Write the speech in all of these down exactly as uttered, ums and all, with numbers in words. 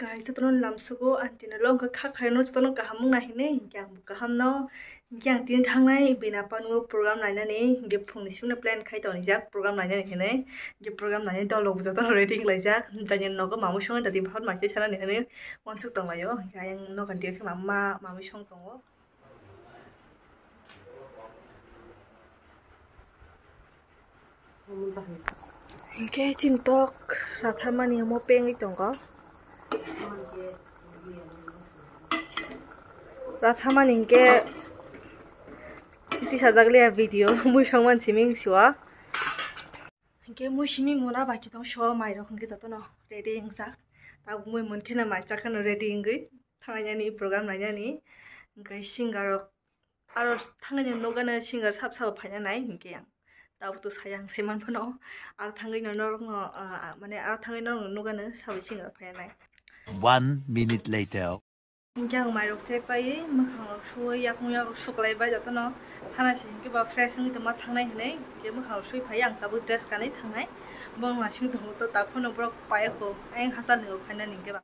Kahai jotono lamsugo, ang tini lo wngkha kha khaino jotono kaham wngna hinwi, hinkhe ang bo kaham no, hinkhe ang tini thangnai bini apha no program nainani, hinkhe phungni simi no plan khai tonijak program nainani hinwi, hinkhe program nainani dol rok bo jotono ready wnglaijak, jani nogo mamwi songwi tati bahut mai se sanani hinwi uansuk tonglaio, hinkhe ayang nokhani twi khe ma mamwi song tongo. Hinkhe chini tok ratharmani omo pengwi tongo. Ratharmani hinkhe tisajak liya video, mui songmani simi siwa. Hinkhe mui simi muna bai khe tong so mairok hinkhe jotono ready wngjak. Tabuk mui munkhe no mai chakheno ready wngwi thangnani program nainani. Hinkhe singer rok aro thangwi no nokgano singer sab sabo phaina nai hinkhe ang tabuk to saya ang saiman phano aro thangwi no norokno, ah, mane aro thangwi norokno nokgano sabo singer phaina nai. One minute later. Hinkhe ang mairok chai paiwi mwkhang rok suwi yakung yakung suklai bai jotono thana se hinkhe ba fresh wngwi tongma thangnai hinwi hinkhe mwkhang rok sui phaiwi ang tabuk dress kanwi thangnai. Bong nasing tongo to tak phano borok paiya kho ayang hachal ni rok phainani hinkhe ba.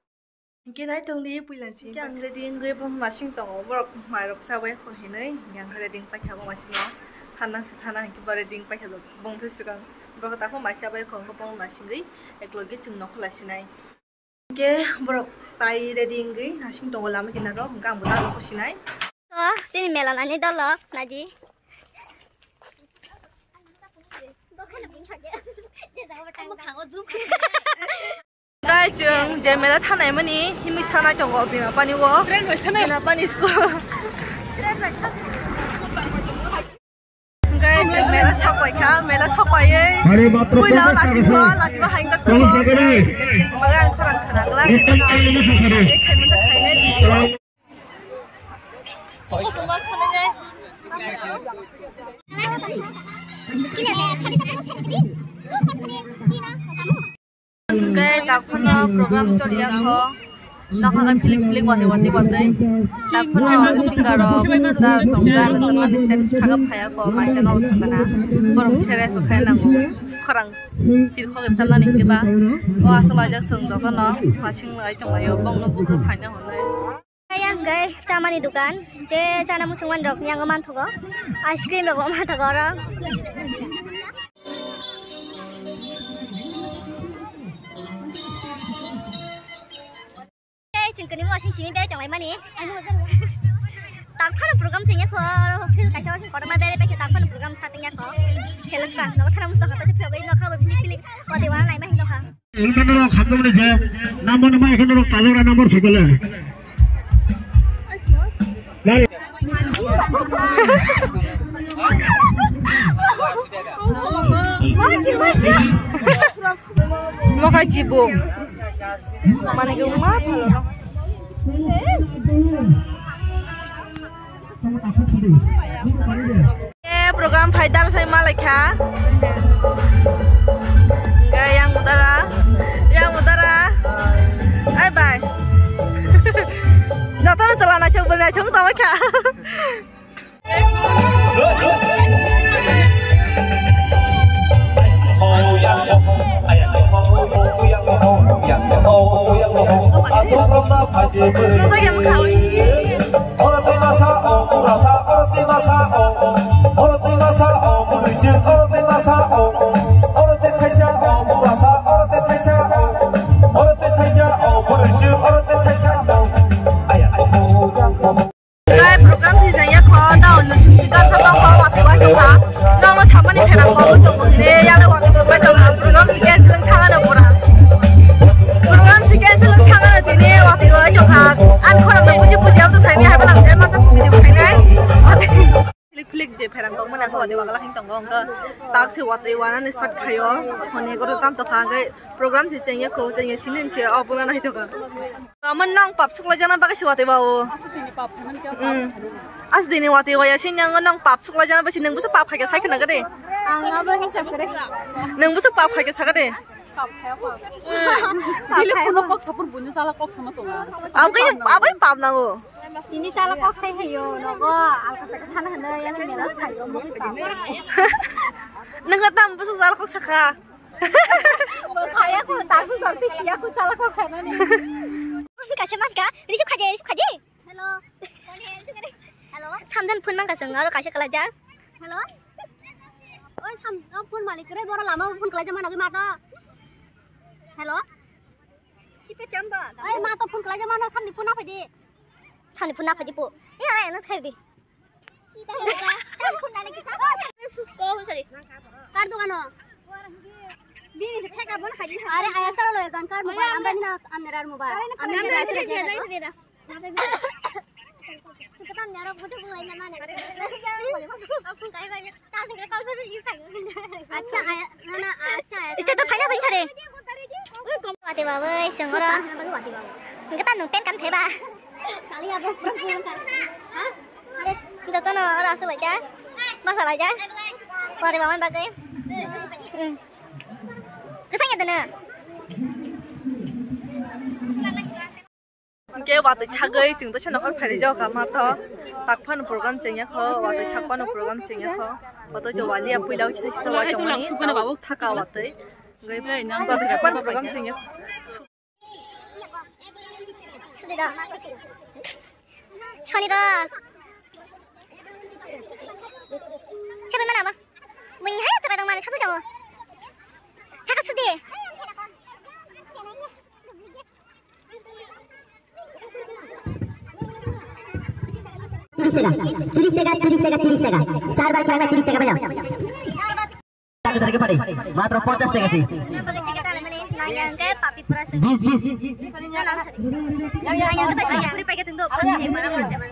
Hinkhe nai tongdi puila se hinkhe ang ready wngwi bong nasing tongo borok mairok chabai kho hinwi hinkhe ang ready wng paikha bong nasing no thana se thana hinkhe ba ready wng paikha bong thai swkang borok tak phano mai chabai kho hinkhe bong nasingwi eklogi chwng nokho lai sinai. Hinkhe borok tai ready wngwi nasing tongo lama kinaro, hinkhe ang bo ta nokho sinai. To, chini mela nani dolo, naidi. Guys, chwng je mela thanai mani, himwi sanai tongo, bini apani o. Bini apani school. Guys, mela sapai kha, mela sapai ei. Puila o lachima, lachima haingjak tongo. Guys, maga ang khorang khana glak. Ei khaimanja khainai video. Sokosoma sanai nai. Hwnkhe takhorno program choliya kho. Nokha khe philik philik watwi watwi watwi. Takhorno singer rok da song da no chapmani stage saka phaiya kho, mai chano thangana. Borok sere so khai nango. Khorang chirkhok ri chanani hinkhe ba. O aswk laijak chwng jotono. Masing lai tonglaio. Bongno bukur phaina hwnwi. Ayang gai chamani dukan, je chana muchungmani rok yango manthogo, ice cream rok bo manthogo oro. Tei chwng kwnwi mo sing simi berai tonglai mani. Tang phano program chwng yakho, oro field kaisa o sing kotorma berai paikhe tang phano program sa tong yakho. Khelos ka, nogo thana musta khato se phiyogwi nokha bo philik philik, odi wana lai ma hing nokha. Ekheno rok hamjakmani je number number ekheno rok tajagra number sokole. Mokai chibuk. Mane ke ma phalo. Eh, program phai dar sai malai kha. Ga yang udara, yang udara. Ai bai. Jotono chala na chong bol na chong tama kha. Tei program si jaya kho, tao no sing si gan sa tong kho, watwi watwi kha. Tao no samani pherang kho, tong kho, ne, yale watwi kha, tong kha. Program si cancel wng thang ano pura. Program si cancel wng thang ano tini, watwi watwi kha. Ang khorang no buji buji, ang to sai mi hai balang, jai ma to buji buji nai. Philik philik je pherang kok mani kho watwi wagla hing tongo, hwnkhe tak se watwi wanani start khaio. Hone goro tam tokha, hwnkhe program se chengya kho, chengya sini se o bula nai tokha. Tamo nang pap suklai jana bagwi se watwi ba o. Aswk dini pap hwnwi khe. Mm. Aswk dini watwi waya se nang nang pap suklai jana bagwi se nwng bwsa pap khaikhe sai khna gade. Ang abo hisab kore. Nwng bwsa pap khaikhe sa gade. Pap khaya pap. Pap khaya pap. Kok sapur bunyi sala kok sama tongo. Aboni, aboni pap nango. Tini chala kok sai hayo, nogo, alka saka thana hana, yana mela sai yo, mui pa. Nang tam busu chala kok saka. Saya ko tasu dorti siya ko chala kok sai mani. Jan phone mang kasang aro kaisa kalaijak. Hello. Oi sam, o phone malik kre boro lama phone kalaijak mana gwi mato. Hello. Kita chamba. Oi mato phone kalaijak mana samni phone aphai di. Samni phone aphai di po. Iya, iya, nas khai di. Ko, sorry. Kar dogano? Bini se theka bon haji. Are, aya sara lo, ekan kar mobile, amra ni na, amne rar mobile. Amne rar mobile. Kita nyarok butuh mulai nyaman. Aku kai banyak. Acha, aya, na, na, acha, aya. Iste to phanya phanya re. Wate ba, woi, sengora. Kita nung pen kan pheba. Kali apa? Ha? Joto no ora asu baja. Basa baja. Wate ba, woi, bagai. Hmm. Kesang ya dana. Hingke watwi thagwi chwng teisa nokhor phaijak kha matho. Tak phano program chengya kho, watwi thak phano program chengya kho. Watwi jo wali ya puila kisa kisa watwi mani thaka watwi. Hingke watwi thak phano program chengya kho. Soni da. Soni da. Hebe mana ba? Muni hai tara dong mani thadu jawo. Thaka sudi. Tiris taka, tiris taka, tiris taka, tiris taka. Char bar khelai na tiris taka bajao. Matro ponchas taka si. Bis, bis.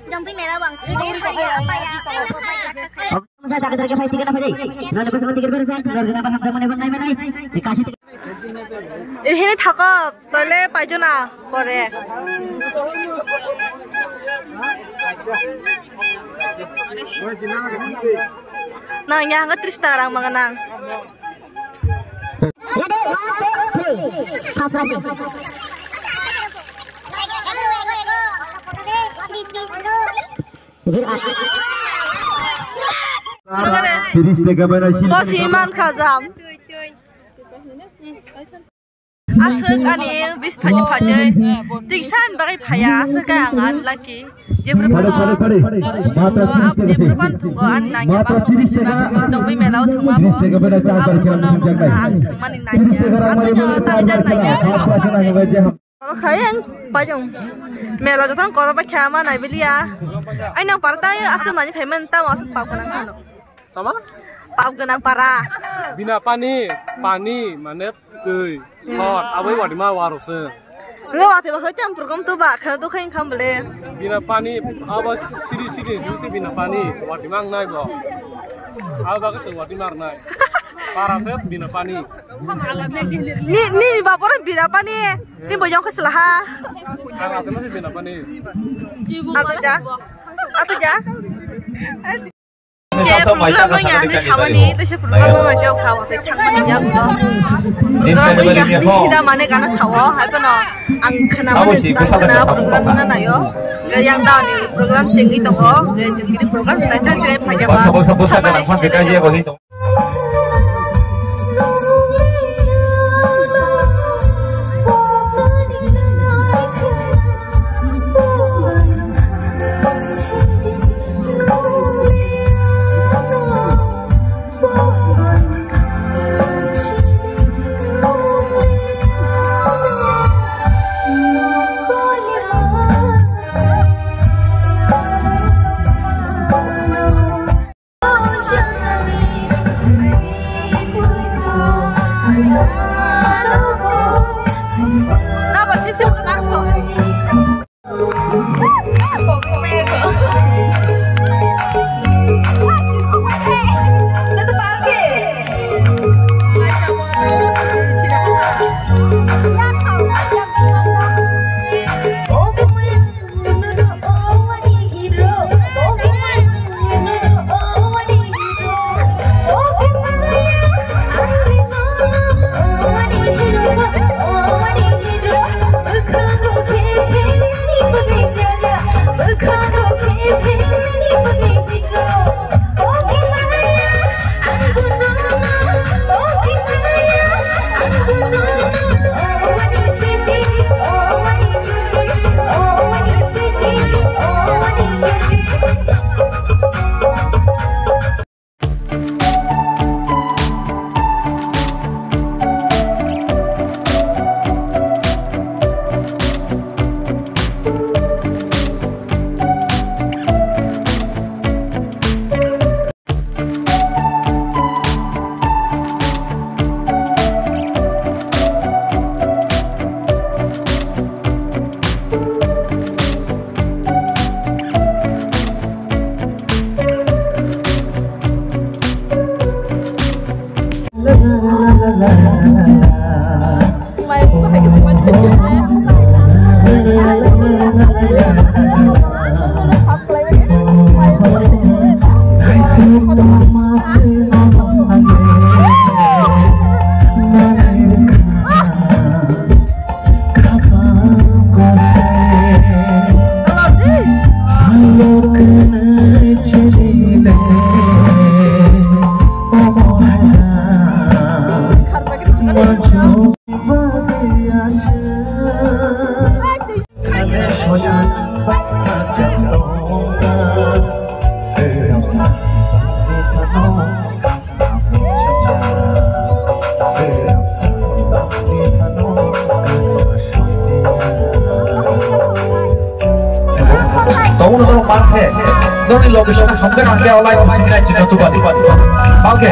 Jompi mela bang. Masa jaga jaga phai tiket apa deh? Nana bos tiket bereng san, nana bos tiket bereng san, nai nai. Dikasih tiket. Ini thakop, toile paijona kore. Nang yang ke tris taka rang manganang. Ready, one, two, three. First prize. Zero. Tiris taka bai na sini. Bos iman khajam. Aswk ani bis phani phani. Tingsan bagai phaya aswk ang unlucky. Jebru phano. Pare, pare, pare. Matra tiris taka. Jebru phano thungo ani nangya. Matra tiris taka. Jombi mela o thungma bo. Tiris taka bai na char bar kela. Ang thungmani nangya. Tiris taka rang mari bo na char bar kela. First prize na ngai je. Oro khai ang pajong. Mela jotong koro ba khama nai biliya. Ai nang parta aswk nani phaimani tamo aswk pap gwnang khano. Tama? Pap gwnang para. Bina pani, pani mane twi, thot, aboi wadi ma waro se. Lo wati ba hoitam program to ba khana to khain kham bole. Bina pani, aba siri siri juice bina pani, wadi mang nai bo. Aba ke wadi mar nai. Para se bina pani. Ni, ni, ni bapore bina pani. Ni bo yong khasalaha. Para se bina pani. Ato ja. Ato ja. Ke program no ya ni samani, to se program no jao kha, wa thang mani ya ko. Program no ya ni hida mane gana sawo, hai pano ang khana mani khana program na nayo. Yang da ni program chingi tongo, chingi program na ta sire phaya ba. Sabo sabo sa kana phase ka je ko hin. Tongno norok mankhe, norokni location hamjak hangkhe o live bising nai chikon chubadi. Okay.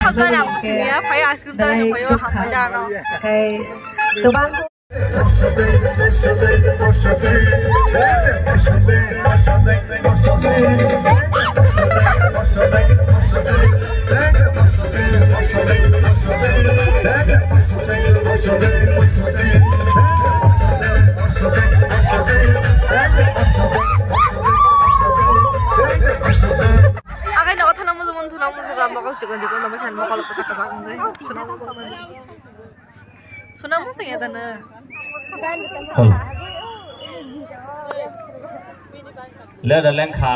Hamjana busi niya, phai ice cream tara ni phaio, hambai da ano. Hey, tubang. Agai nogo thana muju mun thuna muju ga mokol chikon chikon nogo khan mokol pasa kasa ngai. Thuna muju ya dana. Hello. Le da lengkha.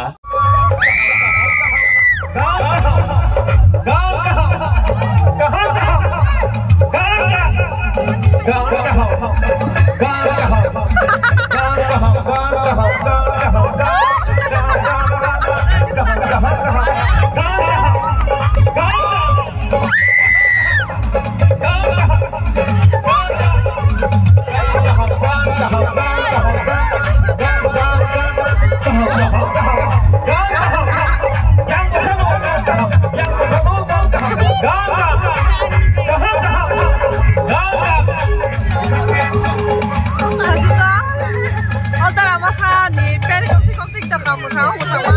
Altara masa ni pen kok tik kok tik tak kamu sama sama.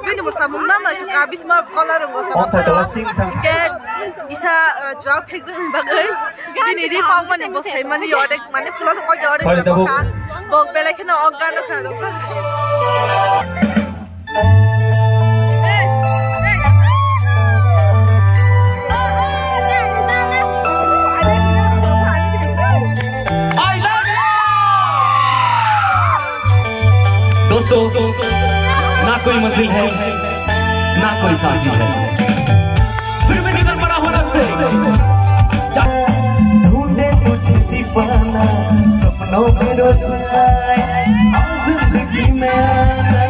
Bini bo samung nang nai ka bisma kola rung bo sama. Hingke isa, eh, jual phek jeng bagwi. Bini ri kok mani bo sai mani odek mani phulo to kok odek. Bo belai kheno ok gano khana dok. दोस्तों, ना कोई मंजिल है, ना कोई साथी है, फिर भी निकल पड़ा हूँ घर से। ढूंढे तुझे दीवाना, सपनों में रोज आए, जिंदगी में आना,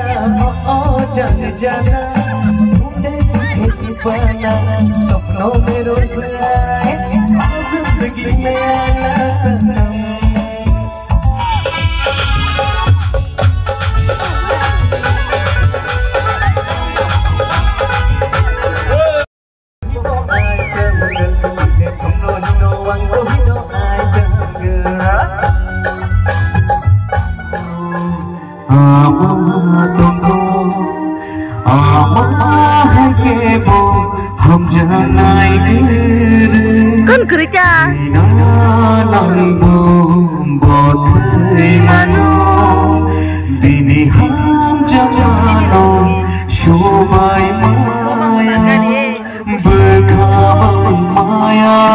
ओ, ओ, जाने जाना। ढूंढे तुझे दीवाना, सपनों में रोज आए, जिंदगी में आना सनम। Ama tongo, ama hai kebo hamjanai giri. Kon kwrwi kha? Ina nangbo bothai mano, bini hamjakmano sobai maya. Bwkha bangma maya